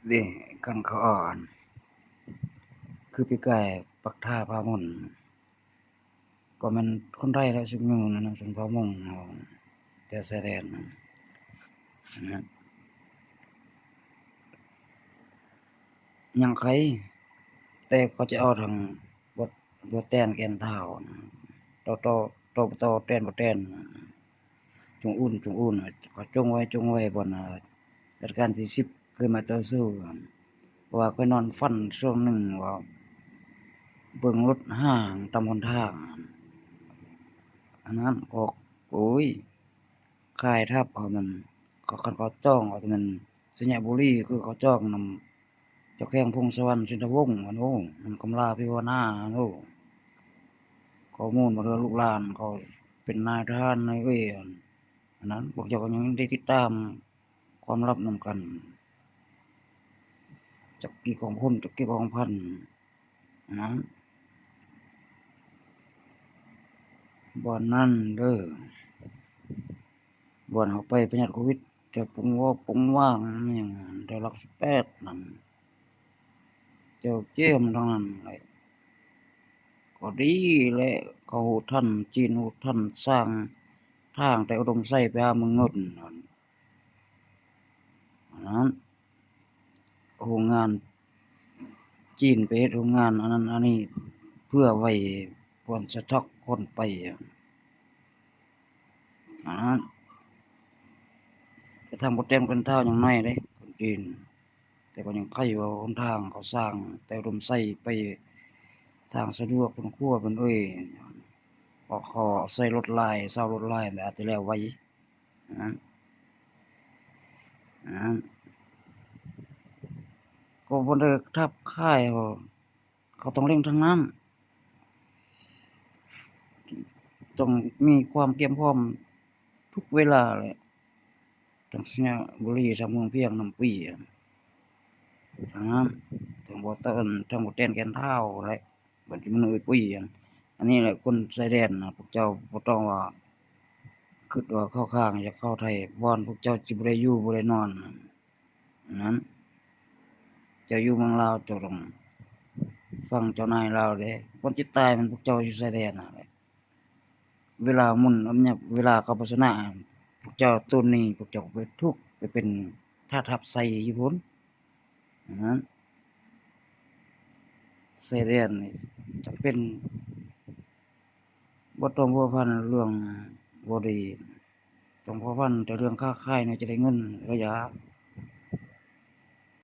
ເດ້ ຄັນເຂົາເອົາອັນ ຄືປີກາຍປັກທາພາມົນ ກໍແມ່ນຄົນໄທແຫຼະຊຸມຢູ່ນັ້ນນະ ຊົນເຜົ່າມົ້ງເຮົາແຖວຊາຍແດນນະ ຍັງໄຄ ແຕ່ເຂົາຈະເອົາທາງ ບໍ່ ບໍ່ແຕນແກ່ນທ້າວ ຕໍ່ ຕໍ່ ຕໍ່ ບໍ່ຕໍ່ ແຕນບໍ່ແຕນ ຈົງອຸ່ນ ຈົງອຸ່ນ ເຂົາຈົ່ງໄວ້ ຈົ່ງໄວ້ບ່ອນ ເອີ ລັດການທີສິບເຄີຍມາຕໍ່ສູ້ ເພາະວ່າຂ້ອຍນອນຝັນຊ່ວງໜຶ່ງວ່າເບິ່ງລົດຮ່າງຕາມຫົນທາງ ອັນນັ້ນກໍ ໂອ້ຍ ຄ້າຍທັບເຂົານັ້ນ ເຂົາ ຄັນເຂົາຈອງເອົາແຕ່ແມ່ນໄຊຍະບູລີ ຄືເຂົາຈອງນຳ ເຈົ້າແຂວງພົງສະຫວັນ ເຊນທະວົງ ອັນໂອ້ ນຳກຳລາພິວານາ ອັນໂອ້ ຂໍ້ມູນມາເທື່ອລູກຫຼານເຂົາເປັນນາຍທະຫານນາຍເອ ອັນ ອັນນັ້ນ ພວກເຈົ້າກໍຍັງໄດ້ຕິດຕາມຄວາມລັບນຳກັນ ຈັກກີ່ກອງພົນ ຈັກກີ່ກອງພັນ ອັນນັ້ນ ບ່ອນນັ້ນເດີ້ ບ່ອນເຮົາໄປພະຍາດໂຄວິດ ແຖວປົງວອກປົງຫວ່າງ ແມ່ນຫຍັງ ແຖວຫຼັກສິບແປດນັ້ນ ເຈົ້າເກມທັງນັ້ນແຫຼະ ກໍດີແຫຼະ ເຂົາຮູ້ທັນ ຈີນຮູ້ທັນ ສ້າງທາງແຕ່ອຸດົມໄຊໄປຫາເມືອງເງິນນັ້ນ ອັນນັ້ນ ໂຮງງານຈີນໄປເຮັດໂຮງງານອັນນັ້ນອັນນີ້ ເພື່ອໄວ້ບ່ອນສະຕັອກຄົນໄປ ອັນນັ້ນ ແຕ່ທາງບໍ່ແຕນກັນທ້າວຍັງໜ້ອຍເດ້ ຄົນຈີນ ແຕ່ກໍຍັງໄຄວ່າຫົນທາງເຂົາສ້າງແຕ່ອຸດົມໄຊໄປທາງສະດວກ ເພິ່ນຄົວເພິ່ນເອີຍ ເພາະເຂົາໃຊ້ລົດຫຼາຍ ເຊົ່າລົດຫຼາຍ ແລ້ວອາດຈະແລ້ວໄວ ອັນນັ້ນ ອັນນັ້ນ ກໍບໍ່ໄດ້ທັບຄ້າຍ ເຂົາຕ້ອງເລັ່ງທາງນັ້ນ ຕ້ອງມີຄວາມກຽມພ້ອມທຸກເວລາແຫຼະ ທັງໄຊຍະບູລີ ທັງເມືອງພຽງ ນ້ຳປີ ທາງນັ້ນ ທັງບໍ່ແຕນ ທັງບໍ່ແຕນແກ່ນທ້າວແຫຼະ ບັດນີ້ມັນເອີຍປຸ້ຍ ອັນນີ້ແຫຼະຄົນຊາຍແດນນະ ພວກເຈົ້າບໍ່ຕ້ອງວ່າຄິດວ່າເຂົ້າຂ້າງຢາກເຂົ້າໄທ ບ່ອນພວກເຈົ້າຊິບໍ່ໄດ້ຢູ່ບໍ່ໄດ້ນອນ ນັ້ນ ເຈົ້າຢູ່ເມືອງລາວ ເຈົ້າຕ້ອງຟັງເຈົ້ານາຍລາວເດ້ ບ່ອນຊິຕາຍແມ່ນພວກເຈົ້າຢູ່ຊາຍແດນຫັ້ນແຫຼະ ເວລາໝຸ່ນອຳຍາບ ເວລາເຂົາບໍ່ຊະນະ ພວກເຈົ້າໂຕນໜີ ພວກເຈົ້າໄປທຸກ ໄປເປັນທາດຮັບໃຊ້ຢູ່ພຸ້ນ ນັ້ນ ຊາຍແດນນີ້ຈຳເປັນ ບໍ່ຕ້ອງພົວພັນເລື່ອງບໍ່ດີ ຕ້ອງພົວພັນແຕ່ເລື່ອງຄ້າຂາຍແນວຈະໄດ້ເງິນໄດ້ຢາ